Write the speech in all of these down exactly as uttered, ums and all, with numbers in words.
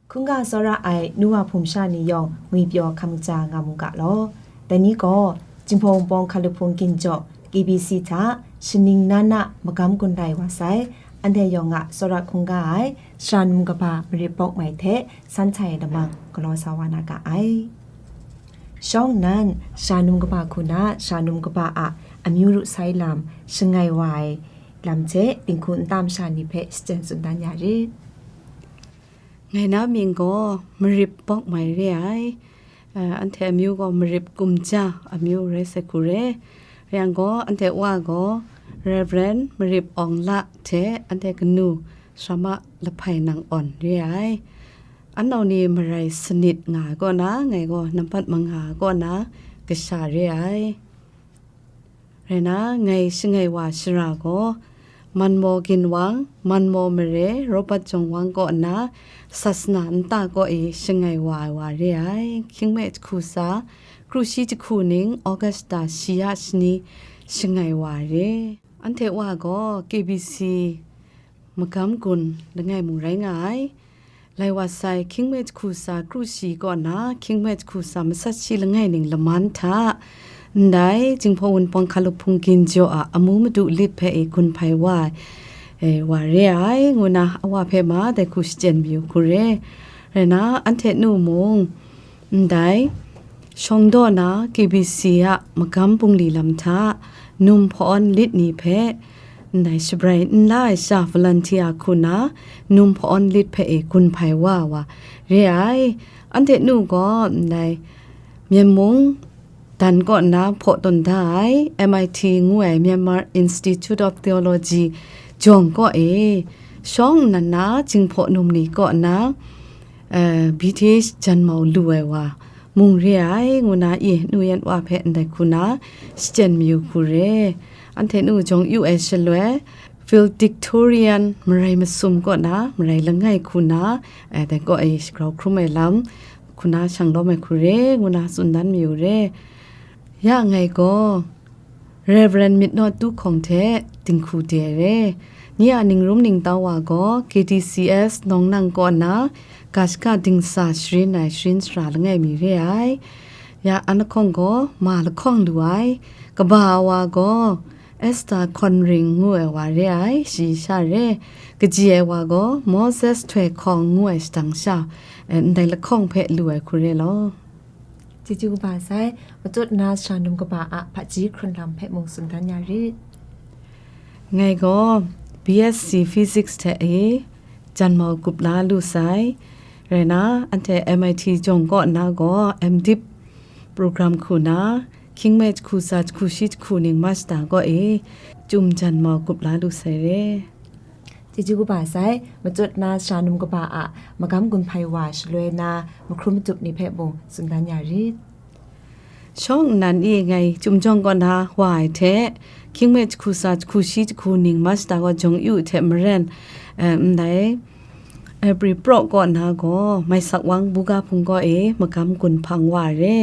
Hkungga tsawra ai nu wa hpung sha ni yawng ngwipyaw hkam kaja nga mu ga law. Dai ni gaw, Jinghpaw Wunpawng Hkalup Hpung Ginjaw, K B C hta, shaning na na magam gun lai wa sai, anhte yawng a tsawra hkungga ai, sha num kaba marip bawk mai hte, san htai lamang galaw sa wa na ga ai. Shawng nnan, sha num kaba hku na, sha num kaba a amyu ru sai lam, shangai wa ai lam hte, dinghku nta masha ni hpe shachyen tsun dan ya rit. Ngai na mying gaw Marip Bawk Mai re ai. Eh, anhte amyu gaw Marip Kumja amyu rai sai hku re. Rai yang gaw, anhte wa gaw Reverend Marip Awng La hte anhte kanu Sharama Lahpai Nang Awn re ai. Anau ni marai sanit nga ai kaw na, ngai gaw nampat manga kaw na kasha re ai. Rai na, ngai shangai wa shara gaw, Manmaw Ginwang, Manmaw Mare, Robert Jawng Wang kaw na, Sasana nta kaw e shangai wa ai wa re ai. Hkying me jahku tsa, kru shi jahku ning, Augusta shi ya shani shangai wa ai re. Anhte wa gaw K B C magam gun langai mung rai nga ai. Lai wa sai, hkying me jahku tsa kru shi kaw na, hkying me jahku tsa masat shi langai ning laman hta, ndai Jinghpaw Wunpawng Hkalup Hpung Ginjaw a amu madu lit hpe e gun hpai wa ai, e, wa re ai, ngu na awa hpe ma dai hku shachyen mayu hku re. Rai na, anhte nu mung, ndai, shawng daw na K B C a magam bungli lam hta, num hpawn lit ni hpe, ndai shabrai n la ai sha volunteer hku na, num hpawn lit hpe e gun hpai wa wa re ai. Anhte nu gaw, ndai, Myen mung dan kaw na hpaw tawn da ai, M I T ngu ai Myanmar Institute of Theology jawng kaw e, shawng nnan na Jinghpaw num ni kaw na, eh, B Th janmau lu ai wa mung re ai, ngu na i nu yan wa hpe ndai hku na shachyen mayu hku re. Anhte nu jawng yu ai shaloi, valedictorian marai masum kaw na, marai langai hku na, eh, dai kaw e shagrau hkrum ai lam, hku na shang lawm ai hku re, ngu na tsun dan mayu re. Ya ngai gaw, Reverend Myitnawt Tu Hkawng hte dinghku de re. Nye a ningrum ningtau wa gaw K T C S Nawng Nang kaw na ga shaka dingsa sharin ai sharin sara langai mi re ai. Ya an lahkawng gaw ma lahkawng lu ai. Kaba wa gaw Esther Hkawn Ring ngu ai wa re ai, shayi sha re. Kaji ai wa gaw Moses Htoi Hkawng ngu ai shadang sha, eh, ndai lahkawng hpe lu ai hku re law. Chyeju kaba sai, matut na sha num kaba a hpaji hkrun lam hpe mung tsun dan ya rit. Ngai gaw B S C Physics hte e janmau gup la lu sai, rai na, anhte M I T jawng kaw na gaw M Div program hku na, hkying me jahku tsa jahku shi jahku ning master kaw e, chyum janmau gup la lu sai re. Chyeju kaba sai, matut na sha num kaba a magam gun hpai wa shaloi na mahkrum matup ni hpe mung tsun dan ya rit. Shawng nnan e ngai chyum jawng kaw na wa ai hte, hkying me jahku tsa jahku shi jahku ning master kaw jawng yu hte maren, eh, ndai, April praw kaw na gaw, Maisak Wang buga hpung kaw e magam gun hpang wa ai re.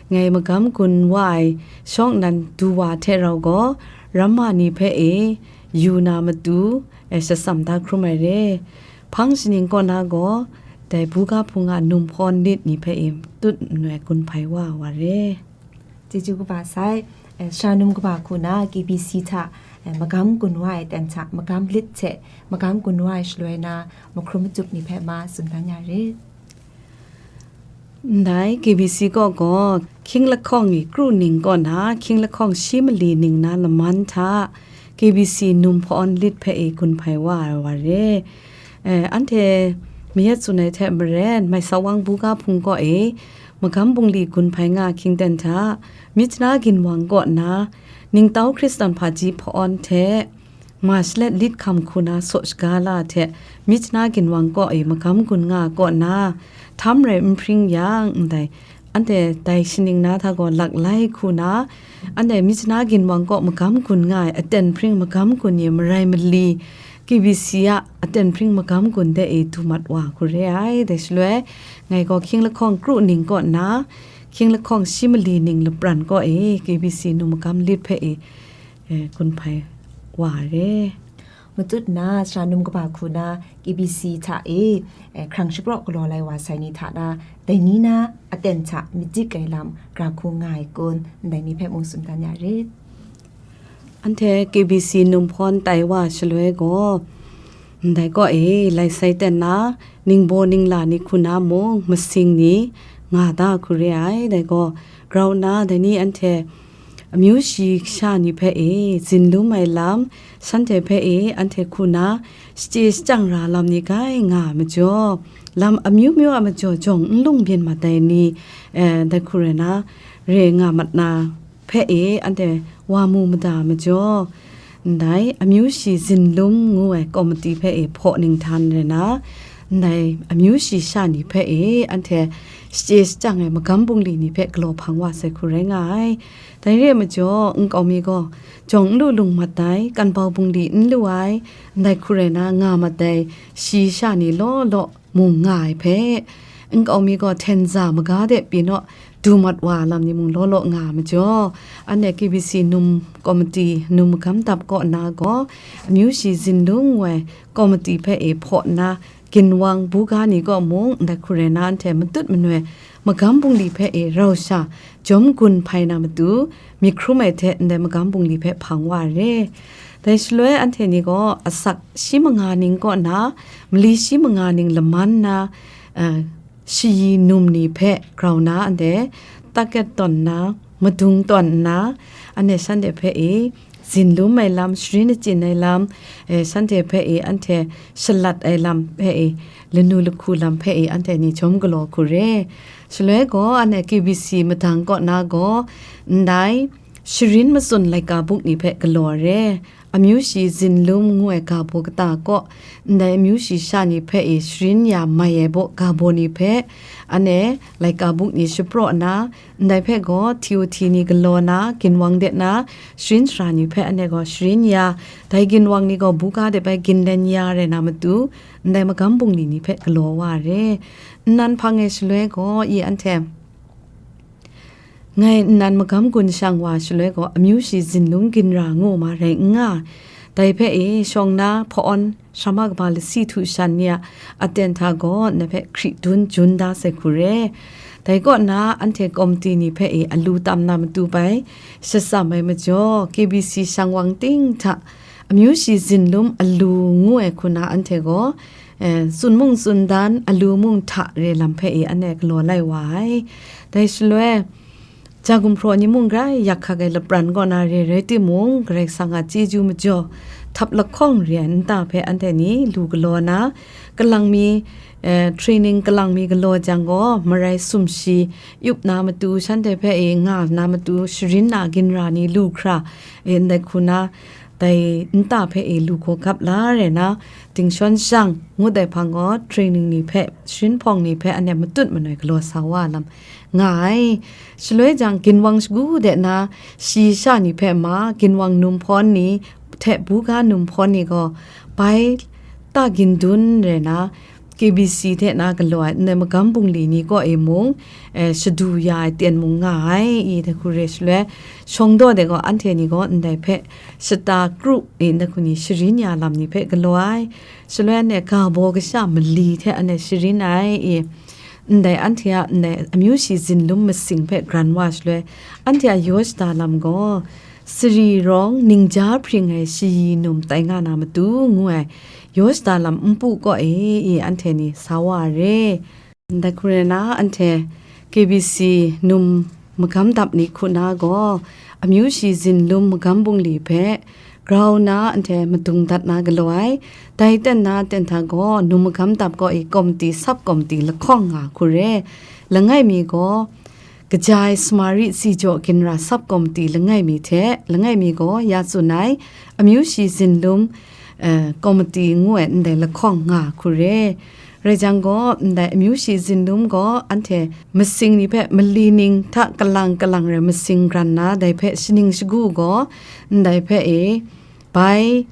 Ngai magam gun wa ai shawng nnan du wa hte rau gaw, ramma ni hpe e yu na matu, e, shatsam da hkrum ai re. Hpang shaning kaw na gaw, dai buga hpung a num hpawn lit ni hpe e tut nnu ai gun hpai wa wa re. Chyeju kaba sai, eh, sha num kaba hku na K B C hta, eh, magam gun wa ai ten hta magam lit hte magam gun wa ai shaloi na mahkrum matup ni hpe ma tsun dan ya rit. Ndai K B C kaw gaw, hkying lahkawng i kru ning kaw na, hkying lahkawng shi mali ning na laman hta, K B C num hpawn lit hpe e gun hpai wa ai wa re. Eh, anhte mayat tsun ai hte maren, Maisak Wang buga hpung kaw e, magam bungli gun hpai nga ahkying ten hta, myit na ginwang kaw na, ningtau Hkristan hpaji hpawn hte, ma shalet lit hkam hku na saw shaga la hte, myit na ginwang kaw e magam gun nga kaw na, htam rai n hpring yang, ndai, anhte dai shaning na hta gaw laklai hku na, anhte myit na ginwang kaw magam gun nga ai aten hpring magam gun e marai mali, K B C a aten hpring magam gun de e du mat wa hku re ai. Dai shaloi, ngai gaw hkying lahkawng kru ning kaw na, hkying lahkawng shi mali ning lapran kaw e, K B C num magam lit hpe e, eh, gun hpai wa re. Matut na sara num kaba hku na K B C hta e, eh, hkrang shapraw galaw lai wa sai ni hta na, dai ni na aten hta myit dik ai lam gra hku nga ai kun, ndai ni hpe mung tsun dan ya rit. Anhte K B C num hpawn tai wa shaloi gaw, ndai kaw e, lai sai ten na, ningbaw ningla ni hku na mung, masing ni nga da hku re ai. Dai gaw, grau nna, dai ni anhte amyu shi kasha ni hpe e, zin lum ai lam, shanhte hpe e, anhte hku na, shachye shachyang ra lam ni grai nga ai majaw, lam amyu myu a majaw jawng n lung byin mat ai ni, eh, dai hku rai na, re nga mat na, hpe e anhte wa mu mada majaw, ndai amyu shi zin lum ngu ai komiti hpe e hpaw ninghtan rai na, ndai amyu shi sha ni hpe e anhte shachye shachyang ai magam bungli ni hpe galaw hpang wa sai hku rai nga ai. Dai re ai majaw, nkau mi gaw jawng n lu lung mat ai, kanbau bungli n lu ai, ndai hku rai na nga mat ai shi sha ni law law, mung nga ai hpe, nkau mi gaw hten za maga de pyi naw, du mat wa lam ni mung law law nga ai majaw, anhte K B C num komiti, num magam dap kaw na gaw, amyu shi zin lum ngu ai komiti hpe e hpaw nna, ginwang buga ni kaw mung ndai hku rai na, anhte matut manoi magam bungli hpe e rau sha jawm gun hpai na matu, myit hkrum ai hte ndai magam bungli hpe hpang wa ai re. Dai shaloi anhte ni gaw asak shi manga ning kaw na, mali shi manga ning laman na, eh, shayi num ni hpe grau na anhte, taket tawn nna, madung tawn nna, anhte shanhte hpe e, zin lum ai lam, sharin achyin ai lam, eh, shanhte hpe e, anhte shalat ai lam hpe e, lanu lahku lam hpe e, anhte ni jawm galaw hku re. Shaloi gaw, anhte K B C madang kaw na gaw, ndai sharin matsun laika buk ni hpe galaw re. Amyu shi zin lum ngu ai ga baw kata kaw, ndai amyu shi sha ni hpe e sharin ya mai ai baw ga baw ni hpe, anhte laika buk ni shapraw nna, ndai hpe gaw T O T ni galaw na, ginwang de na, sharin sara ni hpe anhte gaw sharin ya, dai ginwang ni gaw buga de bai ginlen ya rai na matu, ndai magam bungli ni hpe galaw wa re. Nnan hpang e shaloi gaw, i anhte, ngai nnan magam gun shang wa shaloi gaw, amyu shi zin lum ginra ngu ma rai n nga. Dai hpe e, shawng na, hpa-awn, shrama kaba lasi htu shan ni a aten hta gaw, ndai hpe hkri dun jun da sai hku re. Dai kaw na, anhte komiti ni hpe e, alu tam na matu bai, shatsam ai majaw, K B C shang wang ting hta, amyu shi zin lum alu ngu ai hku na anhte gaw, eh, tsun mung tsun dan, alu mung hta re lam hpe e anhte galaw lai wa ai. Dai shaloi, ja gumhpraw ni mung grai yak hkak ai lapran kaw na re rai timung, Karai Kasang a chyeju majaw, htap lahkawng re ai nta hpe anhte ni lu galaw na, kalang mi, eh, training kalang mi galaw jang gaw, marai sumshi yup na matu, shanhte hpe e nga na matu, sharin na ginra ni lu hkra, e ndai hku na, dai nta hpe e lu hkaw gap la rai na, dingshawng shang ngut ai hpang gaw, training ni hpe, sharin hpawng ni hpe anhte matut manoi galaw sa wa lam nga ai. Shaloi jang, ginwang shagu de na, shi sha ni hpe ma, ginwang num hpawn ni, hte buga num hpawn ni gaw, bai ta gindun rai na, K B C hte na galaw ai ndai magam bungli ni kaw e mung, eh, shadu ya ai ten mung nga ai, i dai hku re shaloi, shawng daw de gaw anhte ni gaw ndai hpe shata kru, i dai hku ni sharin ya lam ni hpe galaw ai. Shaloi anhte ga baw kasha mali hte anhte sharin ai, i ndai anhte a ndai amyu shi zin lum masing hpe gran wa shaloi, anhte a yaw shada lam gaw, sari rawng ningja hpring ai shayi num tai nga na matu ngu ai, yaw shada lam npu kaw e, i anhte ni sa wa re. Ndai hku rai na, anhte K B C num magam dap ni hku na gaw, amyu shi zin lum magam bungli hpe grau na anhte madung dat na galaw ai. Dai ten na ten hta gaw, num magam dap kaw i komiti, sap komiti lahkawng nga hku re. Langai mi gaw, kaja ai Samari si jaw ginra sap komiti langai mi hte, langai mi gaw ya tsun ai, amyu shi zin lum, eh, komiti ngu ai ndai lahkawng nga hku re. Rai jang gaw, ndai amyu shi zin lum gaw anhte masing ni hpe mali ning hta kalang kalang rai masing gran na, dai hpe shaning shagu gaw, ndai hpe e, bai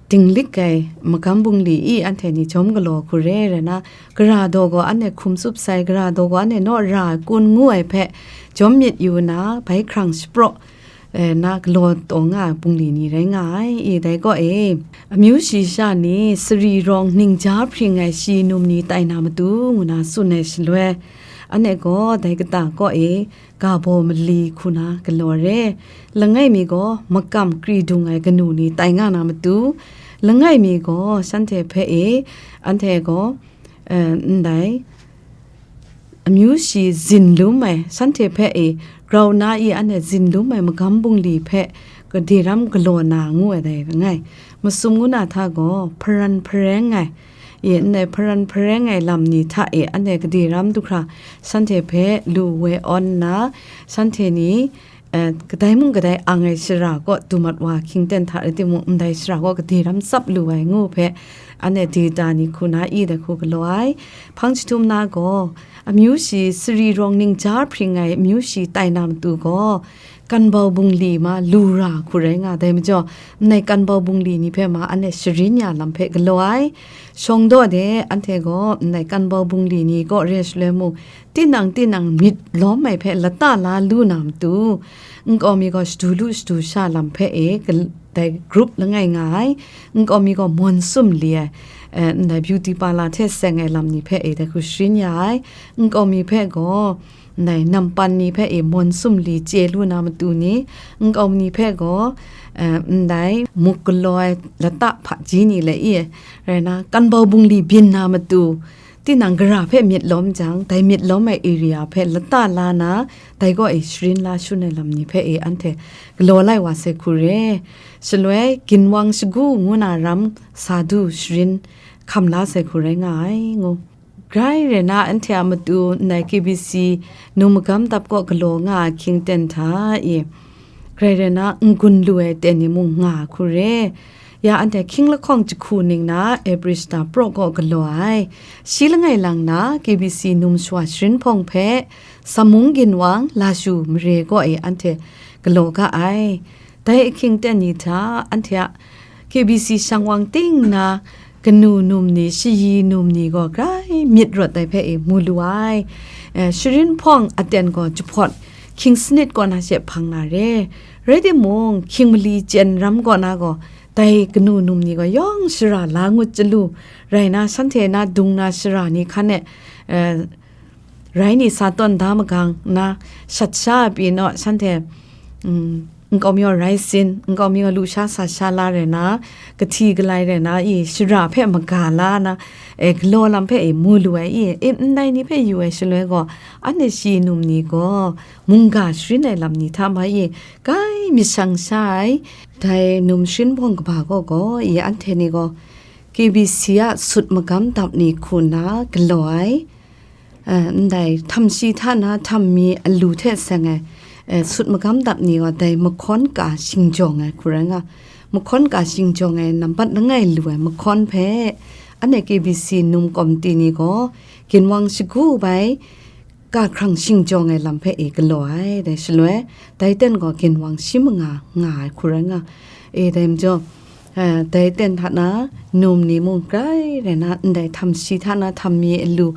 dinglik ai magam bungli i anhte ni jawm galaw hku re rai na, gara daw gaw anhte hkum tsup sai, gara daw gaw anhte naw ra ai kun ngu ai hpe jawm myit yu na, bai hkrang shapraw, e, na galaw taw nga ai bungli ni rai nga ai. I dai kaw e, amyu shi sha ni sari rawng ningja hpring ai shi num ni tai na matu ngu na tsun ai shaloi, anhte gaw dai kata kaw e, ga baw mali hku na galaw re. Langai mi gaw makam kri dung ai kanu ni tai nga na matu, langai mi gaw shanhte hpe e, anhte gaw, eh, ndai, amyu shi zin lum ai, shanhte hpe e, grau na i anhte zin lum ai magam bungli hpe gade ram galaw na ngu ai dai langai. Masum ngu na hta gaw hparan hpareng ai, e, ndai hparan hpareng ai lam ni hta e anhte gade ram du hkra shanhte hpe lu woi awn nna, shanhte ni, eh, kadai mung kadai ang ai shara kaw du mat wa hkying ten hta rai timung, ndai shara kaw gade ram tsap lu ai ngu hpe, anhte data ni hku na i dai hku galaw ai. Hpang jahtum na gaw, amyu shi sari rawng ningja hpring ai amyu shi tai na matu gaw, kanbau bungli ma lu ra hku rai nga, dai majaw, ndai kanbau bungli ni hpe ma anhte sharin ya lam hpe galaw ai. Shawng daw de, anhte gaw ndai kanbau bungli ni kaw re shaloi mung, tinang tinang myit lawm ai hpe lata la lu na matu, nkau mi gaw shadu lu shadu sha lam hpe e, gal-, dai group langai nga ai. Nkau mi gaw mawn sum li ai, eh, ndai beauty parlour hte seng ai lam ni hpe e, dai hku sharin ya ai. Nkau mi hpe gaw, ndai nampan ni hpe e mawn sum li chye lu na matu ni, nkau ni hpe gaw, eh, ndai muk galaw ai lata hpaji ni le i, rai na, kanbau bungli byin na matu, tinang gara hpe myit lawm jang, dai myit lawm ai area hpe lata la na, dai kaw e sharin la shun ai lam ni hpe e anhte galaw lai wa sai hku re. Shaloi, ginwang shagu ngu na ram sa du sharin hkam la sai hku rai nga ai, ngu. Grai re na, anhte a matu ndai K B C num magam dap kaw galaw nga ai hkying ten hta e, grai re na, n-gun lu ai ten ni mung nga hku re. Ya anhte hkying lahkawng jahku ning na Ebrishta praw kaw galaw ai. Shi langai lang na K B C num shawa sharin hpawng hpe Samung ginwang Lashu mare kaw e anhte galaw ga ai. Dai ahkying ten ni hta anhte a K B C shang wang ting na kanu num ni, shayi num ni gaw grai myit rawt ai hpe e mu lu ai. Eh, sharin hpawng aten gaw jahpawt hkying sanit kaw na she hpang na re. Rai timung, hkying mali chyen ram kaw na gaw, dai kanu num ni gaw yawng shara la ngut chyalu rai na, shanhte na dung na shara ni hkan e, eh, rai ni sa tawn da magang na, shat sha pyi naw, shanhte, mm, nkau mi gaw rai sin, nkau mi gaw lu sha sa sha la rai na, kahti galai rai na, i, shara hpe maga la na, e, galaw lam hpe e mu lu ai, i, e, ndai ni hpe yu ai shaloi gaw, anhte shi num ni gaw mungga sharin ai lam ni hta ma, i, grai myit shang sha ai. Dai num sharin hpawng kaba gaw gaw, i, anhte ni gaw K B C a sut magam dap ni hku nna galaw ai. Eh, ndai htam shi hta na htam mi alu hte seng ai, eh, sut magam dap ni gaw dai mahkawn ka shingjawng ai hku rai nga, mahkawn ka shingjawng ai nambat langai lu ai mahkawn hpe, anhte K B C num komiti ni gaw ginwang shagu bai, kahkrang shingjawng ai lam hpe e galaw ai. Dai shaloi, dai ten gaw ginwang shi manga nga ai hku rai nga, e, dai majaw, eh, dai ten hta na num ni mung grai rai na, ndai htam shi hta na htam mi alu,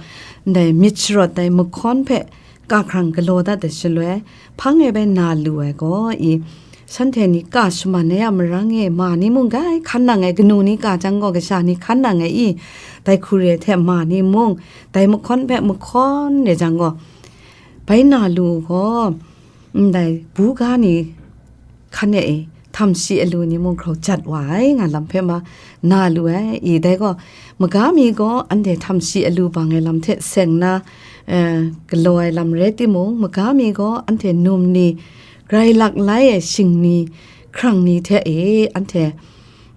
ndai myit sharawt ai mahkawn hpe kahkrang galaw dat ai shaloi, hpang e bai na lu ai gaw, i, shanhte ni ka shaman ai a marang e, ma ni mung grai hkan nang ai, kanu ni ka jang gaw, kasha ni hkan nang ai, i, dai hku re ai hte ma ni mung, dai mahkawn hpe mahkawn re jang gaw, bai na lu gaw, ndai buga ni hkan e, htam shi alu ni mung grau jat wa ai nga lam hpe ma na lu ai, i, dai gaw, maga mi gaw anhte htam shi alu bang ai lam hte seng na, eh, galaw ai lam rai timung, maga mi gaw anhte num ni, grai lak lai ai shing ni, hkrang ni hte e anhte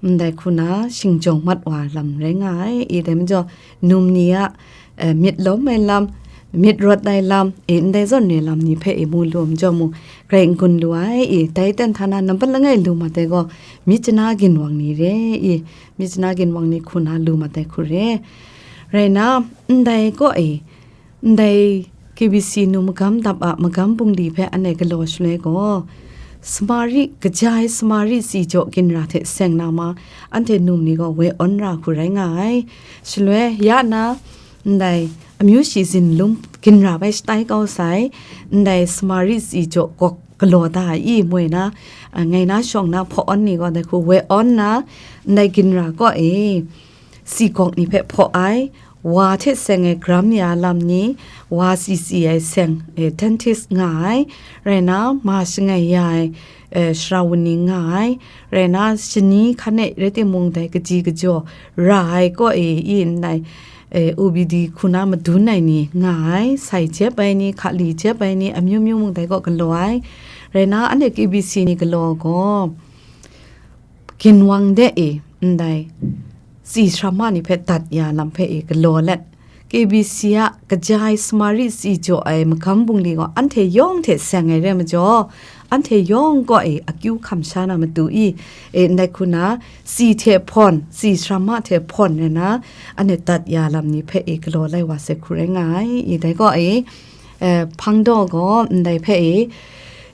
ndai hku na shingjawng mat wa lam rai nga ai, i, dai majaw, num ni a, eh, myit lawm ai lam, myit rawt ai lam, e, ndai zawn re lam ni hpe e mu lu majaw mung, grai n-gun lu ai, i, dai ten hta na nambat langai lu mat ai gaw, myit chana ginwang ni re, i, myit chana ginwang ni hku na lu mat ai hku re. Rai na, ndai kaw e, ndai K B C num magam dap a magam bungli hpe anhte galaw shaloi gaw, Samari, kaja ai Samari tsi jaw ginra hte seng na ma, anhte num ni gaw woi awn ra hku rai nga ai. Shaloi, ya na, ndai amyu shi zin lum ginra bai shatai kau sai, ndai Samari tsi jaw gawk galaw da ai i, moi na, a, ngai na shawng na hpaw awn ni gaw dai hku woi awn na, ndai ginra kaw e, si gawk ni hpe hpaw ai, wa hte seng ai gram ya lam ni, wa si si ai seng, e, dentist nga ai, rai na, ma shangai ya ai, e, sharawun ni nga ai, rai na, shani hkan e rai timung dai kaji kajaw ra ai kaw e, i ndai, e, O B D hku na madun ai ni nga ai, sai jep ai ni, hkali jep ai ni, amyu myu mung dai kaw galaw ai, rai na, anhte K B C ni galaw gaw, ginwang de e, ndai, tsi sara ma ni hpe dat ya lam hpe e galaw let, K B C a kaja ai samari tsi jaw ai magam bungli gaw anhte yawng hte seng ai re majaw, anhte yawng kaw e akyu hkam sha na matu i, e, ndai hku na, tsi hte hpawn, tsi sara ma hte hpawn rai na, anhte dat ya lam ni hpe e galaw lai wa sai hku rai nga ai, i dai kaw e, e, hpang daw gaw ndai hpe e,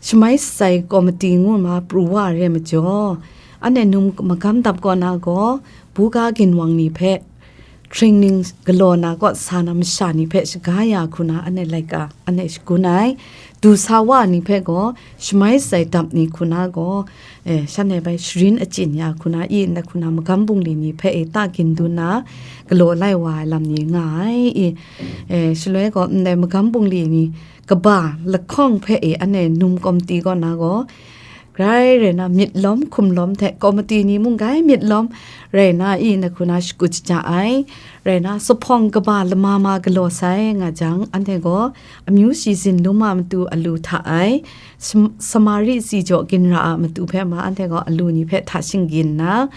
shamai shatsai komiti ngu ma pru wa re majaw, anhte num magam dap kaw na gaw, buga ginwang ni hpe, training galaw na kaw sa na masha ni hpe shaga ya hku na anhte laika, anhte shagun ai. Du sa wa ni hpe gaw, shamai shatsai dap ni hku na gaw, e, shanhte bai sharin achyin ya hku na, i ndai hku na magam bungli ni hpe e ta gin dun na, galaw lai wa ai lam ni nga ai, i, e, shaloi gaw, ndai magam bungli ni kaba lahkawng hpe e anhte num komiti kaw na gaw, grai rai na, myit lawm hkum lawm hte, komiti ni mung grai myit lawm rai na, i ndai hku na shakut shaja ai, rai na, zuphpawng kaba lama ma galaw sai nga jang, anhte gaw amyu shi zinlum a matu alu hta ai, sam-, samari tsi jaw ginra a matu hpe ma anhte gaw alu ni hpe hta shinggyin nna,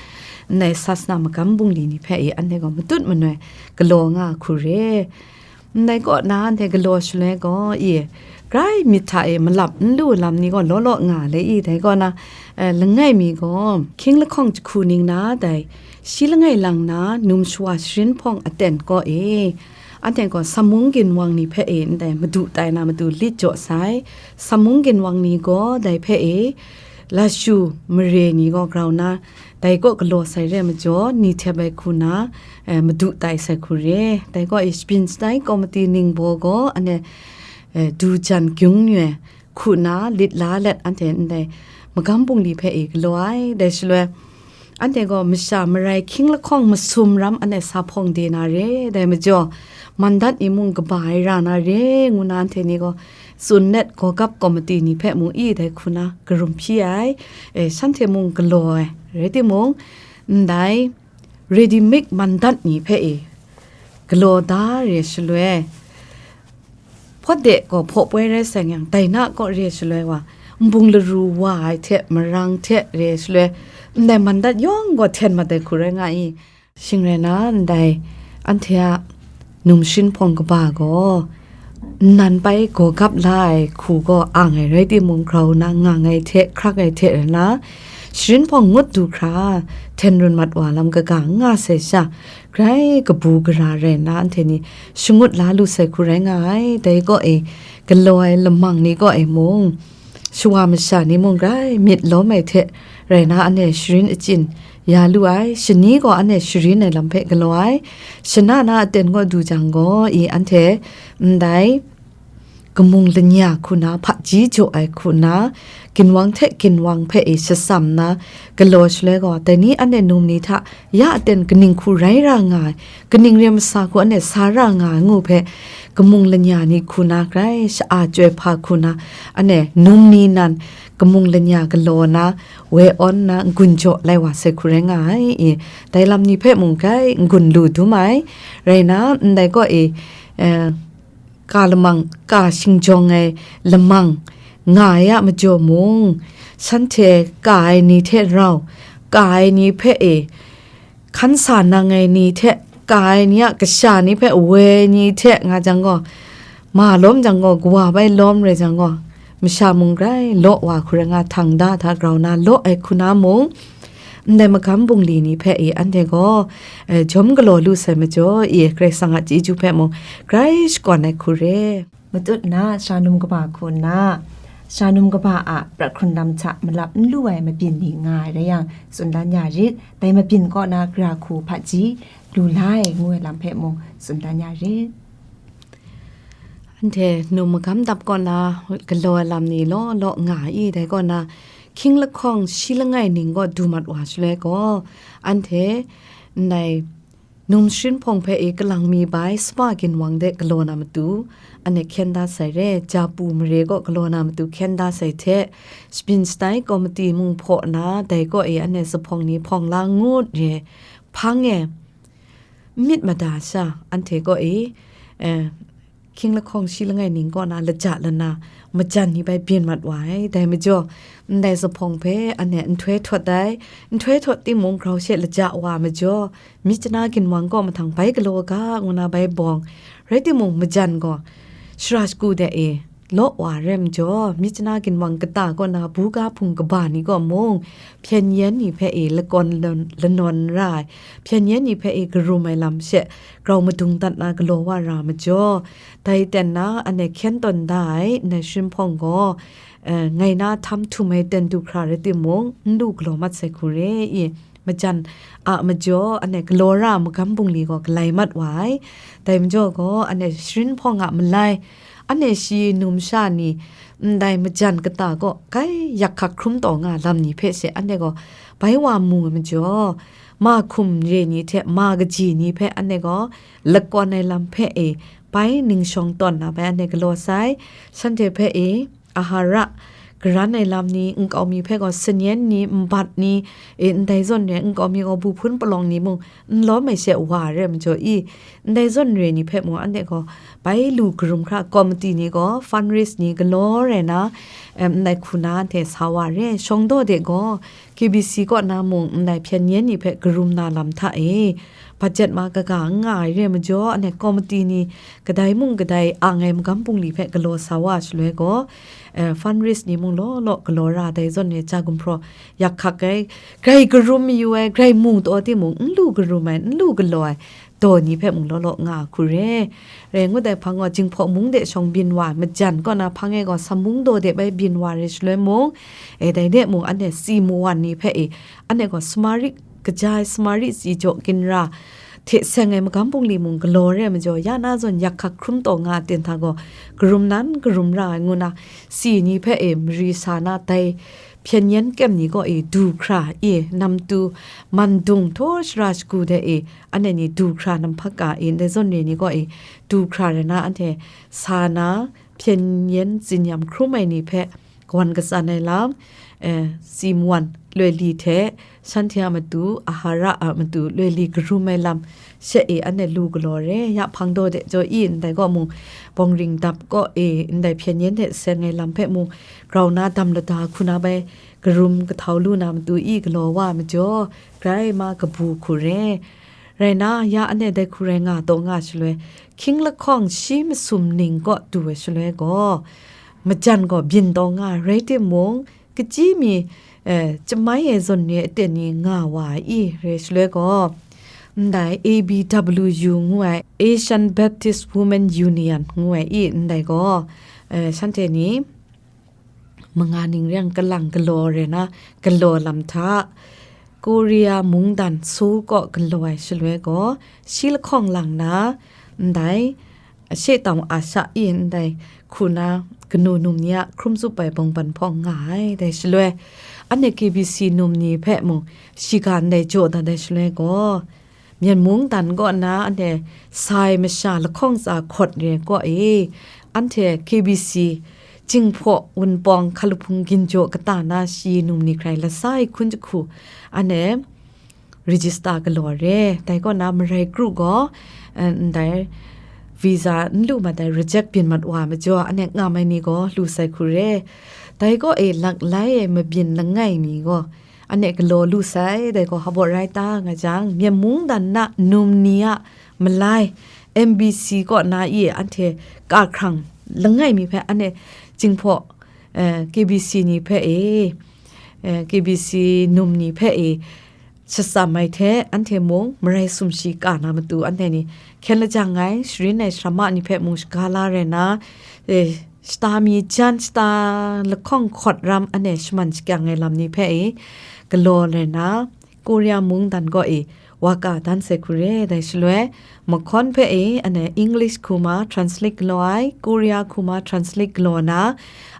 ndai sasana magam bungli ni hpe e anhte gaw matut manoi galaw nga hku re. Ndai kaw na anhte galaw shaloi gaw, i, grai myit hta e malap n lu lam ni gaw law law nga le i, dai kaw na, eh, langai mi gaw, hkying lahkawng jahku ning na dai, shi langai lang na, num shawa sharin hpawng aten kaw e, anhte gaw samung ginwang ni hpe e ndai madu tai na matu lit jaw sai, samung ginwang ni gaw dai hpe e, lashu mare ni gaw grau na, dai kaw galaw sai re majaw, ni htep ai hku na, eh, madu tai sai hku re. Dai kaw e, Shapyin Shatai Komiti ningbaw gaw, anhte, eh, du jan gyung nyoi hku na, lit la let anhte ndai magam bungli hpe e galaw ai. Dai shaloi, anhte gaw masha marai hkying lahkawng masum ram anhte sa hpawng de na re. Dai majaw, mandat ni mung kaba ai ra na re, ngu na anhte ni gaw, tsun let, Gawgap Komiti ni hpe mung i dai hku na karum hpyi ai, e, shanhte mung galaw ai, rai timung, ndai, ready made mandat ni hpe e, galaw da re shaloi, hpawt de gaw hpaw poi rai sai yang, dai na kaw re shaloi wa, nbung laru wa ai hte, marang hte re shaloi, ndai mandat yawng gaw hten mat ai hku rai nga i, Shing rai na ndai, anhte a num sharin hpawng kaba gaw, nnan pai gawgap la ai hku gaw ang ai rai timung, grau na ngang ai hte, hkrak ai hte rai na, sharin hpawng ngut du hkra, hten run mat wa lam kaga n nga sai sha, grai kabu gara rai nna, anhte ni shangut la lu sai hku rai nga ai. Dai kaw e, galaw ai lamang ni kaw e mung, shawa masha ni mung grai myit lawm ai hte rai na, anhte sharin achyin ya lu ai, shani gaw anhte sharin ai lam hpe galaw ai, shana na aten kaw du jang gaw, i anhte ndai kamung lanya hku na, hpaji jaw ai hku na, ginwang hte ginwang hpe e shatsam na, galaw shaloi gaw, dai ni anhte num ni hta ya aten kaning hku rai ra nga ai, kaning re masa hku anhte sa ra nga ai ngu hpe, kamung lanya ni hku na grai sha-a chyoi hpa hku na, anhte num ni nan kamung lanya galaw na, woi awn na, n-gun jaw lai wa sai hku rai nga ai, i, dai lam ni hpe mung grai n-gun lu dum ai, rai na, ndai kaw e, eh, ka lamang, ka shingjawng ai lamang nga ai a majaw mung, shanhte ka ai ni hte rau, ka ai ni hpe e, hkan sa nang ai ni hte, ka ai ni a kasha ni hpe woi ni hte nga jang gaw, ma lawm jang gaw, kawa bai lawm rai jang gaw, masha mung grai law wa hku rai nga, htang da hta grau na law ai hku na mung, ndai magam bungli ni hpe e anhte gaw, eh, jawm galaw lu sai majaw, i Karai Kasang a chyeju hpe mung grai shakawn ai hku re. Matut na, shanum kaba hku nna, shanum kaba a prat hkrun lam hta malap n lu ai mabyin ni nga ai rai yang, tsun dan ya rit. Dai mabyin kaw na gara hku hpaji lu la ai ngu ai lam hpe mung tsun dan ya rit. Anhte num magam dap kaw na galaw ai lam ni law law nga i, dai kaw na hkying lahkawng shi langai ning kaw du mat wa shaloi gaw, anhte ndai num sharin hpawng hpe e kalang mi bai sapa ginwang de galaw na matu, ane hkyen da sai re, japu mare kaw galaw na matu hkyen da sai hte, shabyin shatai komiti mung hpaw na, dai kaw e ane zuphpawng ni hpawng la ngut re, hpang e, myit mada sha, anhte kaw e, eh, hkying lahkawng shi langai ning kaw na laja lana majan ni bai byin mat wa ai. Dai majaw, ndai zuphpawng hpe ane nhtoi htawt ai, nhtoi htawt timung grau she laja wa majaw, myit chana ginwang kaw mahtang bai galaw ga ngu na bai bawng, rai timung majan gaw shara shagu de e law wa ai rai majaw, myit chana ginwang kata kaw na buga hpung kaba ni kaw mung, hpyen yen ni hpe e lakawn lan-, lanawn ra ai, hpyen yen ni hpe e karum ai lam she grau madung dat na galaw wa ra majaw, dai ten na ane hkyen tawn da ai nai sharin hpawng gaw, eh, ngai na htam htum ai ten du hkra rai timung, n lu galaw mat sai hku re i, majan a majaw ane galaw ra magam bungli gaw galai mat wa ai. Dai majaw gaw ane sharin hpawng a malai, ane shi numsha ni ndai majan kata kaw grai yak hkak hkrum taw nga lam ni hpe she ane gaw bai wa mu ai majaw, ma hkum re ni hte ma kaji ni hpe ane gaw lakawn ai lam hpe e bai ning shawng tawn na bai ane galaw sai, shanhte hpe e ahara garan ai lam ni, nkau mi hpe gaw sanyen ni, nbat ni, e, ndai zawn re nkau mi gaw bu hpun palawng ni mung n lawm ai she wa ai re majaw i, ndai zawn re ni hpe mung anhte gaw bai lu karum hkra, komiti ni gaw fundraise ni galaw rai na, em, ndai hku na anhte sa wa re. Shawng daw de gaw K B C kaw na mung ndai hpyen yen ni hpe karum na lam hta e, budget ma kaga n nga ai re majaw, ane komiti ni kadai mung kadai ang ai magam bungli hpe galaw sa wa shaloi gaw, eh, fundraise ni mung law law galaw ra dai zawn re, ja gumhpraw yak hkak ai, grai karum mayu ai, grai mu taw timung, n lu karum ai, n lu galaw ai, daw ni hpe mung law law nga hku re. Rai ngut ai hpang gaw, Jinghpaw mung de shawng byin wa ai, majan kaw na hpang e gaw, Samung daw de bai byin wa re shaloi mung, e, dai de mung, ane tsi mu wan ni hpe e, ane gaw Samari kaja ai, Samari tsi jaw ginra hte seng ai magam bungli mung galaw re ai majaw, ya na zawn yak hkak hkrum taw nga ai ten hta gaw, karum nan karum ra ai ngu na, tsi ni hpe e mari sa na, dai hpyen yen kyem ni kaw e du hkra e, namtu, mandung, htaw shara shagu de e, anhte ni du hkra, namhpak ka e, ndai zawn re ni kaw e du hkra rai na, anhte sa na, hpyen yen tsinyam hkrum ai ni hpe kawan katsan ai lam, eh, tsi mu wan loi li hte, shanhte a matu, ahara a matu loi li karum ai lam, she e anhte lu galaw re, ya hpang daw de jaw i, ndai kaw mung, bawng ring dap kaw e, ndai hpyen yen hte seng ai lam hpe mung, grau na dam lada hku na bai, karum kahtau lu na matu i galaw wa ai majaw, grai ma kabu hku re. Rai na, ya anhte dai hku rai nga taw nga shaloi, hkying lahkawng shi masum ning kaw du ai shaloi gaw, majan gaw byin taw nga ai rai timung, kachyi mi, eh, chyamai ai zawn ni aten ni nga wa ai i rai shaloi gaw, ndai A B W U ngu ai, Asian Baptist Women Union ngu ai i, ndai gaw, eh, shanhte ni manga ning reng kalang galaw re na, galaw lam hta, Korea mungdan Seoul kaw galaw ai shaloi gaw, shi lahkawng lang na, ndai, Ashe Tawng Asha e ndai hku na kanu num ni a hkrum tsup ai bawngban hpawng nga ai. Dai shaloi, anhte K B C num ni hpe mung shiga ndai jaw dat ai shaloi gaw, Myen mungdan kaw na anhte sai masha lahkawng tsa hkawt re kaw e, anhte K B C, Jinghpaw, Wunpawng, Hkalahpung, Ginjaw kata na shi num ni hkrai lasa ai hkun jahku, anhte register galaw re. Dai kaw na marai kru gaw, eh, ndai visa n lu mat ai, reject byin mat wa majaw, anhte ngam ai ni gaw lu sai hku re. Dai kaw e laklai e mabyin langai mi gaw, anhte galaw lu sai, dai gaw hpa baw rai ta nga jang, Myen mungdan na num ni a malai, M B C kaw na e anhte kahkrang langai mi hpe anhte Jinghpaw, eh, K B C ni hpe e, eh, K B C num ni hpe e, shatsam ai hte, anhte mung marai sumshi ka na matu anhte ni hkyen lajang ai, sharin ai sharama ni hpe mung shaga la rai na, eh, shata mi jan, shata lahkawng hkawt ram anhte shaman shakyang ai lam ni hpe e, galaw rai na, Korea mungdan kaw e, wa ka dan sai hku re. Dai shaloi, mahkawn hpe e, anhte English hku ma translate galaw ai, Korea hku ma translate galaw na,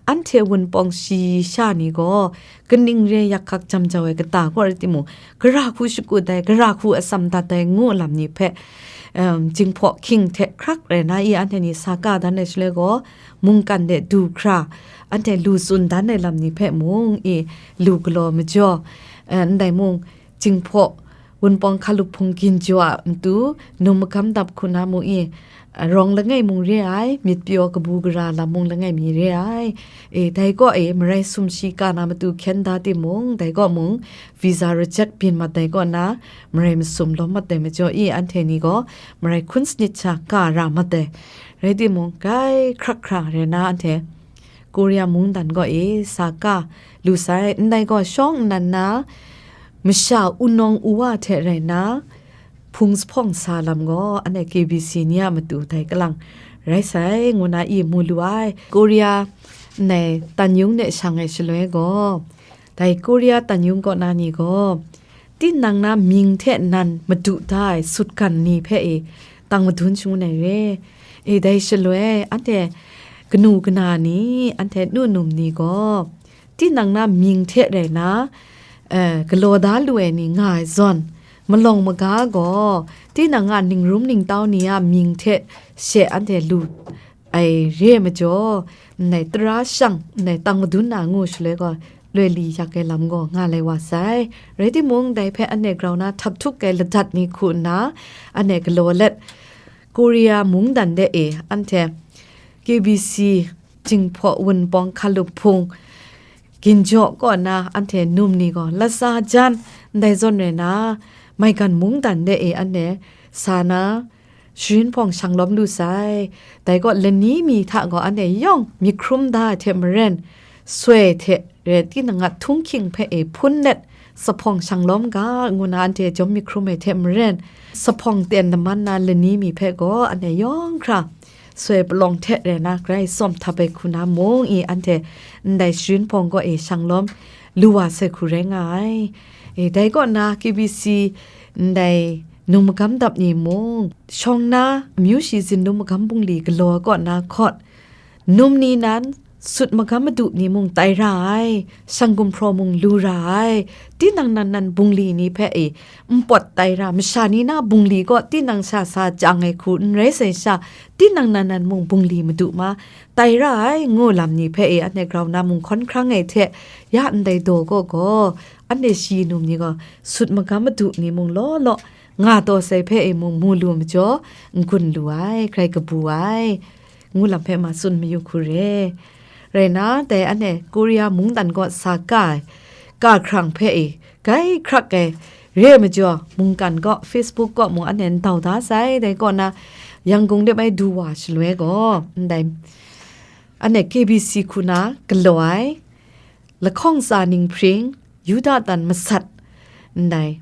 anhte wunpawng shi sha ni gaw, kaning re yak hkak jam jau ai kata kaw rai timung, gara hku shakut ai, gara hku atsam dat ai ngu lam ni hpe, em, Jinghpaw Hking hte hkrak rai na i anhte ni sa ka dan ai shaloi gaw, mungkan de du hkra, anhte lu tsun dan ai lam ni hpe mung i lu galaw majaw, eh, ndai mung, Jinghpaw wunpawng hkalup hpung ginjaw a matu, num magam dap hku na mu i, rawng langai mung re ai, myit pyaw kabu gara lam mung langai mi re ai. E, dai kaw e, marai sum shi ka na matu hkyen da timung, dai kaw mung, visa reject byin mat ai kaw na, marai masum lawm mat ai majaw i, anhte ni gaw, marai hkun sanit sha ka ra mat ai. Rai timung, grai hkrak hkra re na anhte, Korea mungdan kaw e sa ka lu sai, ndai gaw shawng nnan na, masha wunawng uwa hte rai na, hpung jahpawng sa lam gaw, anhte K B C ni a matu dai kalang rai sai, ngu na i mu lu ai. Korea ndai tan yung de shang ai shaloi gaw, dai Korea tan yung kaw na ni gaw, tinang na mying hte nan madu da ai sutgan ni hpe e, tang madun shangun ai re. E, dai shaloi, anhte kanu kana ni, anhte nu num ni gaw, tinang na mying hte rai na, eh, galaw da lu ai ni nga ai zawn, malawng maga gaw, tinang a ningrum ningtau ni a mying hte she anhte lu ai re ai majaw, ndai tara shang, ndai tang madun na ngu shaloi gaw, loi li yak ai lam gaw nga lai wa sai. Rai timung, dai hpe anhte grau na htap htuk ai ladat ni hku nna, anhte galaw let, Korea mungdan de e, anhte K B C Jinghpaw wunpawng hkalup hpung ginjaw kaw na anhte num ni gaw latsa jan ndai zawn rai na, maigan mungdan de e anhte sa na, sharin hpawng shang lawm lu sai. Dai gaw lani mi hta gaw anhte yawng myit hkrum da ai hte maren, soi hte ret tinang a htunghking hpe e hpun let, sa hpawng shang lawm ga, ngu na anhte jawm myit hkrum ai hte maren, sa hpawng ten laman na lani mi hpe gaw anhte yawng hkra soi palawng hte rai na grai tsawm htap ai hku na mung i anhte ndai sharin hpawng gaw e shang lawm lu wa sai hku rai nga ai. E, dai kaw na K B C ndai num magam dap ni mung, shawng na amyu shi zinlum magam bungli galaw kaw na hkawt, num ni nan sut magam madu ni mung tai ra ai, shang gumhpraw mung lu ra ai, tinang nan nan bungli ni hpe e npawt tai ra, masha ni na bungli kaw tinang sha sa chyang ai hku n rai sai sha, tinang nan nan mung bungli madu ma tai ra ai, ngu lam ni hpe e anhte grau na mung hkawn hkrang ai hte, ya ndai daw kaw gaw, anhte shi num ni gaw sut magam madu ni mung law law, nga taw sai hpe e mung mu lu majaw, n-gun lu ai, grai kabu ai, ngu lam hpe ma tsun mayu hku re. Rai na, dai anhte Korea mungdan kaw sa ka ai, ka hkrang hpe e, grai hkrak ai, re ai majaw, mungkan kaw, Facebook kaw mung anhte n dau da sai, dai kaw na, Yangon dep ai du wa shaloi gaw, ndai, anhte K B C hku na galaw ai, lahkawng tsa ninghpring, Yuda tan masat, ndai,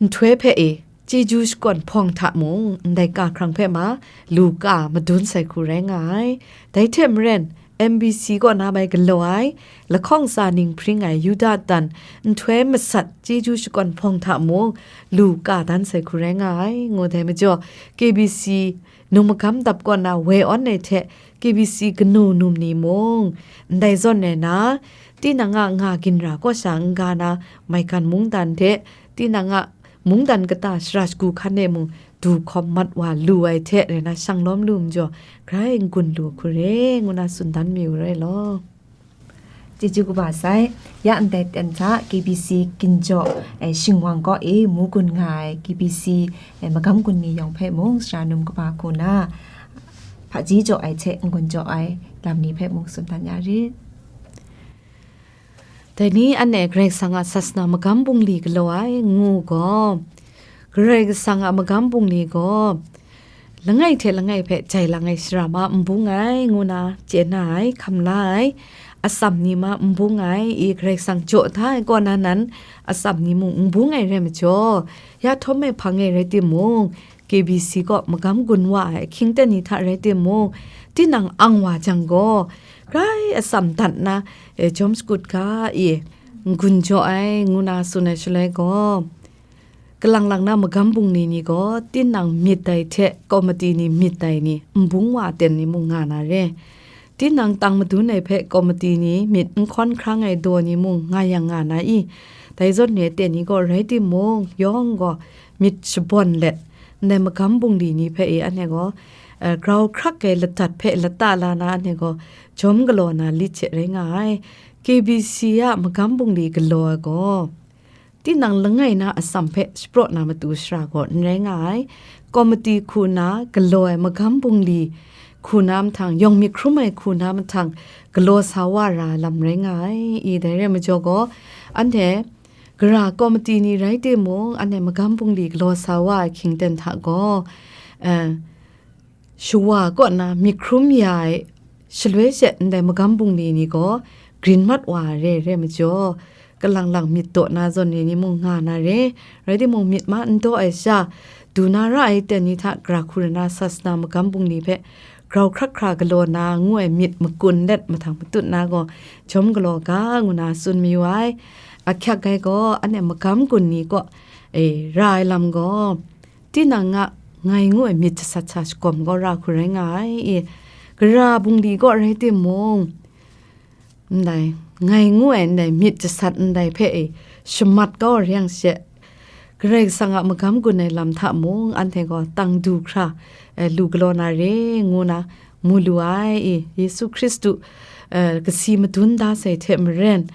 nhtoi hpe e, chyeju shakawn hpawng hta mung, ndai ka hkrang hpe ma, lu ka madun sai hku rai nga ai. Dai hte maren, M B C kaw na bai galaw ai, lahkawng tsa ninghpring ai Yuda tan, nhtoi masat chyeju shakawn hpawng hta mung, lu ka dan sai hku rai nga ai, ngu dai majaw, K B C num magam dap kaw na woi awn ai hte, K B C kanu num ni mung, ndai zawn rai na, tinang a nga ginra kaw sha n-ga na, maigan mungdan hte, tinang a mungdan kata shara shagu hkan e mung, du hkawm mat wa lu ai hte rai na, shang lawm lu majaw, grai n-gun lu hku re, ngu na tsun dan mayu rai law. Chyeju kaba sai, ya ndai ten hta K B C ginjaw, eh, shingwang kaw e mu gun nga ai K B C, eh, magam gun ni yawng hpe mung sara num kaba hku na, hpaji jaw ai hte n-gun jaw ai lam ni hpe mung tsun dan ya rit. Dai ni anhte Karai Kasang a sasana magam bungli galaw ai ngu gaw, Karai Kasang a magam bungli gaw, langai hte langai hpe jai lang ai shara ma n bung ai, ngu na chye na ai, hkam la ai, atsam ni ma n bung ai, i Karai Kasang jaw da ai kaw na nan, atsam ni mung n bung ai rai majaw, ya htawm ai hpang e rai timung, K B C kaw magam gun wa ai ahkying ten ni hta rai timung, tinang ang wa jang gaw, grai atsam dat na, e, jawm shakut ga, i n gun jaw ai, ngu na tsun ai shaloi gaw, Kalang lang na magam bungli ni gaw, tinang myit dai hte komati ni myit dai ni, nbung wa ten ni mung nga na re. Tinang tang madun ai hpe komati ni myit n hkawn hkrang ai daw ni mung nga yang nga na i? Dai zawn re ten ni gaw rai timung, yawng gaw myit shabawn let, ndai magam bungli ni hpe e anhte gaw, eh, grau hkrak ai ladat hpe lata la na anhte gaw jawm galaw na lit hte rai nga ai. K B C a magam bungli galaw ai gaw, tinang langai na atsam hpe shapraw na matu shara gaw n rai nga ai. Komati hku na galaw ai magam bungli hku na mahtang, yawng myit hkrum ai hku na mahtang, galaw sa wa ra ai lam rai nga ai. I dai re ai majaw gaw, anhte gara komati ni rai timung, anhte magam bungli galaw sa wa ai hkying ten hta gaw, eh, shawa kaw na myit hkrum ya ai shaloi she ndai magam bungli ni gaw grin mat wa ai re, re ai majaw, kalang lang myit daw na zawn re ni mung nga na re, rai timung, myit ma n daw ai sha, du na ra ai ten ni hta gara hku ra na sasana magam bungli hpe grau hkrak hkra galaw na ngu ai myit makun let mahtang matut na gaw, jawm galaw ga ngu na tsun mayu ai. Ahkyak ai gaw, anhte magam gun ni kaw, e, ra ai lam gaw, tinang a ngai ngu ai myit jasat sha shagawm gaw ra hku rai nga ai. I, gara bungli kaw rai timung, ndai, ngai ngu ai ndai myit jasat ndai hpe e, shamat kau re yang she, Karai Kasang a magam gun ai lam hta mung, anhte gaw tang du hkra, eh, lu galaw na re, ngu na mu lu ai. I, Yesu Hkristu, eh, kasi madun da sai hte maren,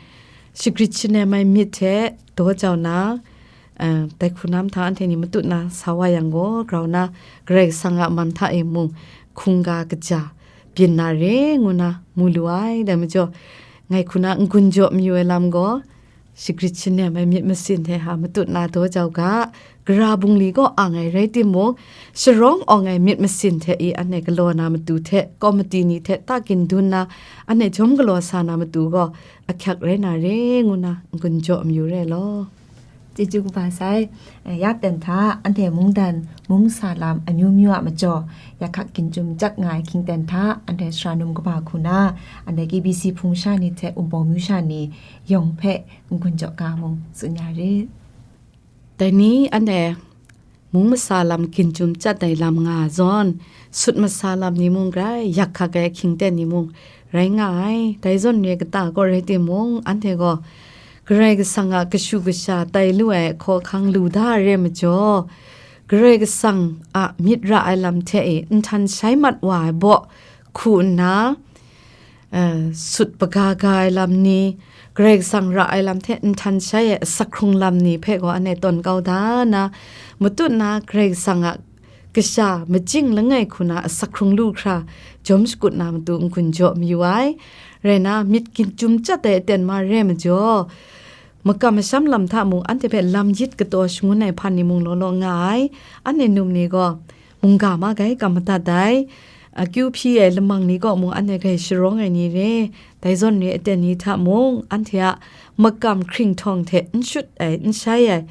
shagrit shanem ai myit hte daw jau na, eh, dai hku na mahtang anhte ni matut na sa wa yang gaw, grau na Karai Kasang a man hta e mung hkungga kaja byin na re, ngu na mu lu ai. Dai majaw, ngai hku na n-gun jaw mayu ai lam gaw, shagrit shanem ai myit masin hte ha matut na daw jau ga, gara bungli kaw ang ai rai timung, sharawng awng ai myit masin hte i anhte galaw na matu hte, komati ni hte takindun na anhte jawm galaw sa na matu gaw, ahkyak rai na re, ngu na n-gun jaw mayu re law. Chyeju kaba sai, eh, ya ten hta, anhte mungdan, mung sa lam amyu myu a majaw, ya hkak ginchum chyat nga ai hkying ten hta, anhte sara num kaba hku na, anhte K B C hpung sha ni hte Wunpawng myu sha ni yawng hpe n-gun jaw ga mung tsun ya rit. Dai ni anhte mung masa lam ginchum chyat ai lam nga zawn, sut masa lam ni mung grai, yak hkak ai hkying ten ni mung rai nga ai. Dai zawn re kata kaw rai timung, anhte gaw Karai Kasang a kashu kasha tai lu ai hkawhkang lu da ai re majaw, Karai Kasang a myit ra ai lam hte e nhtan shai mat wa ai baw hku nna, eh, sut paga ga ai lam ni, Karai Kasang ra ai lam hte nhtan shai ai asak hkrung lam ni hpe gaw anhte tawn kau da nna, matut na Karai Kasang a kasha majing langai hku na asak hkrung lu hkra jawm shakut na matu n-gun jaw mayu ai. Rai na, myit ginchum chyat ai aten ma re majaw, makam masham lam hta mung anhte hpe lam yit kataw shangun ai hpan ni mung law law nga ai. Anhte num ni gaw, mungga ma gai kam madat ai, akyu hpyi ai lamang ni kaw mung anhte grai sharawng ai ni re, dai zawn re aten ni hta mung, anhte a makam hkringhtawng hte n shut ai, n shai ai,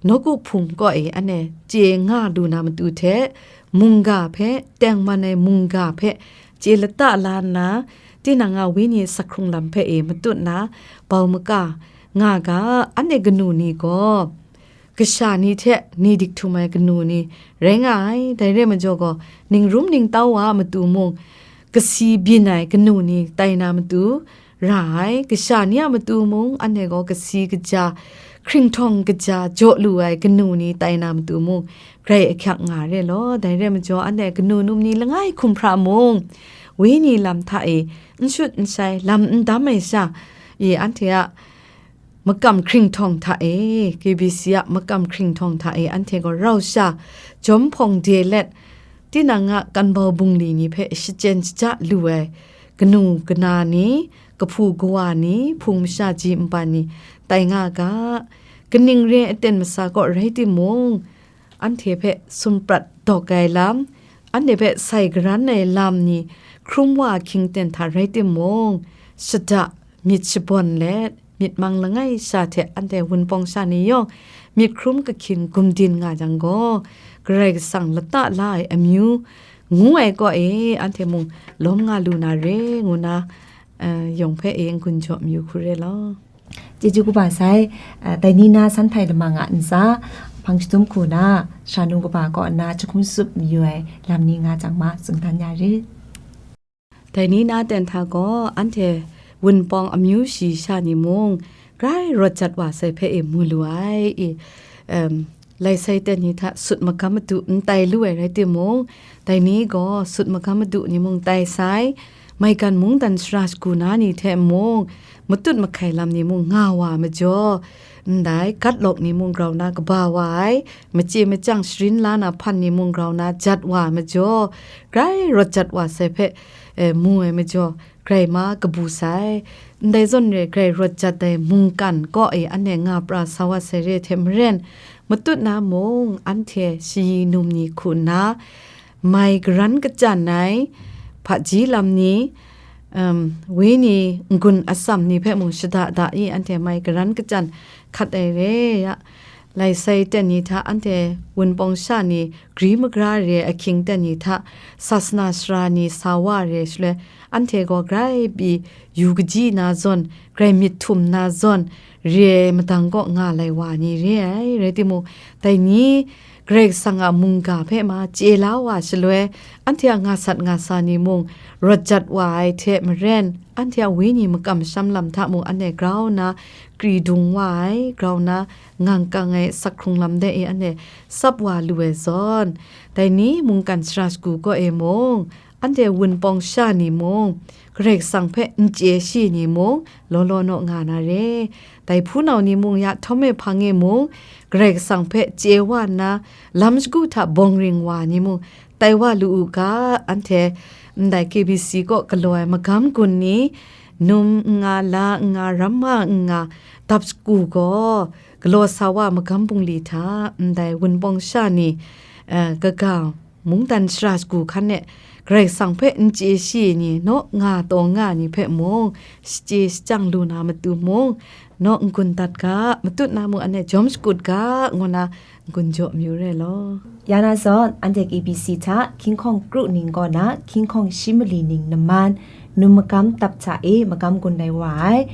nawku hpung kaw e anhte chye nga lu na matu hte, mungga hpe, tengman ai mungga hpe chye lata la nna, tinang a wenyi asak hkrung lam hpe e matut na, bau maka nga ga, anhte kanu ni gaw, kasha ni hte ni dik htum ai kanu ni rai nga ai. Dai re majaw gaw, ningrum ningtau wa a matu mung, kasi byin ai kanu ni tai na matu ra ai. Kasha ni a matu mung, anhte gaw kasi kaja, hkringhtawng kaja jaw lu ai kanu ni tai na matu mung, grai ahkyak nga re law. Dai re majaw, anhte kanu num ni langai hkum hpra mung, wenyi lam hta e n shut n shai, lam n dam ai sha e, anhte a makam hkringhtawng hta e, K B C a makam hkringhtawng hta e, anhte gaw rau sha jawm hpawng de let, tinang a kanbau bungli ni hpe shachyen shaja lu ai kanu kana ni, kahpu kawa ni, hpung masha ji npan ni tai nga ga. Kaning re aten masa kaw rai timung, anhte hpe sumprat dawk ai lam, anhte hpe sai garan ai lam ni hkrum wa ahkying ten hta rai timung, shada myit shabawn let, myit mang langai sha hte anhte Wunpawng sha ni yawng myit hkrum kahkyin gumdin nga jang gaw, Karai Kasang lata la ai amyu ngu ai kaw e, anhte mung lawm nga lu na re, ngu na, eh, yawng hpe e n-gun jaw mayu hku re law. Chyeju kaba sai, eh, dai ni na san htai lamang a ntsa, Hpang shadum hku na, sara num kaba kaw nna jahkum tsup mayu ai lam ni nga jang ma, tsun dan ya rit. Dai ni na ten hta gaw, anhte wunpawng amyu shi sha ni mung, grai rawt jat wa sai hpe e mu lu ai, i, em, lai sai ten ni hta sut magam madu n tai lu ai rai timung, dai ni gaw sut magam madu ni mung tai sai, maigan mungdan sara shagu na ni hte mung, matut mahkai lam ni mung nga wa ai majaw, ndai gatlawk ni mung grau na kaba wa ai, machye machyang sharin la na hpan ni mung grau na jat wa ai majaw, grai rawt jat wa sai hpe, e, mu ai majaw, grai ma kabu sai. Ndai zawn re, grai rawt jat ai mungkan kaw e anhte nga pra sa wa sai re hte maren, matut na mung anhte shayi num ni hku nna, mai karan kachyan ai, hpaji lam ni, em, wenyi n-gun atsam ni hpe mung shada da i, anhte mai karan kachyan hkat ai re ya. Lai sai ten ni hta anhte wunpawng sha ni, gri magra re ai ahkying ten ni hta, sasana sara ni sa wa re shaloi, anhte gaw grai pyi yu kaji na zawn, grai myit htum na zawn, re ai madang kaw nga lai wa ni re ai, rai timung, dai ni Karai Kasang a mungga hpe ma chye la wa shaloi, anhte a nga sat nga sa ni mung rawt jat wa ai hte maren, anhte a wenyi makam masham lam hta mung anhte grau nna kri dung wa ai, grau nna ngang kang ai sakhkrung lam de e anhte tsap wa lu ai zawn, dai ni mungkan sara shagu kaw e mung, anhte wunpawng sha ni mung, Karai Kasang hpe n chye shi ni mung, law law naw nga na re. Dai hpunau ni mung ya htawm e hpang e mung, Karai Kasang hpe chye wa nna, lam shagu hta bawng ring wa ni mung, tai wa lu u ga, anhte ndai K B C kaw galaw ai magam gun ni, num n nga, la n nga, ramma n nga, dap shagu gaw, galaw sa wa magam bungli hta, ndai wunpawng sha ni, eh, kaga, mungdan sara shagu hkan e, Karai Kasang hpe n chye shi ni naw nga taw nga ni hpe mung, shachye shachyang lu na matu mung, naw n-gun dat ga, matut na mung anhte jawm shakut ga, ngu na n-gun jaw mayu re law. Ya na zawn, anhte K B C hta, hkying hkawng kru ning kaw na, hkying hkawng shi mali ning nman, num magam tap hta e magam gun lai wa ai,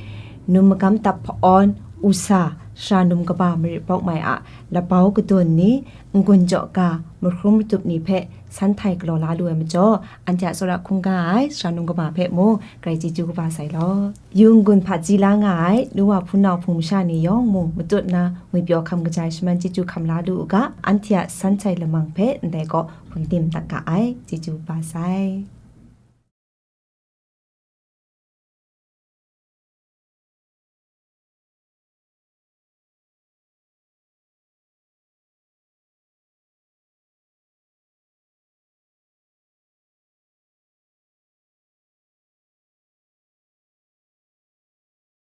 num magam tap hpa-awn, usa, sara num kaba marit bawk mai a, labau kadun ni, n-gun jaw ga, mahkrum matup ni hpe san htai galaw la lu ai majaw, anhte a tsawra hkungga ai sara num kaba hpe mung grai chyeju kaba sai law. Yu n-gun hpaji la nga ai nu wa hpunau hpung masha ni yawng mung matut na ngwi pyaw hkam kaja ai shaman chyeju hkam la lu u ga, anhte a san htai lamang hpe ndai kaw hpungdim dat ga ai, chyeju kaba sai.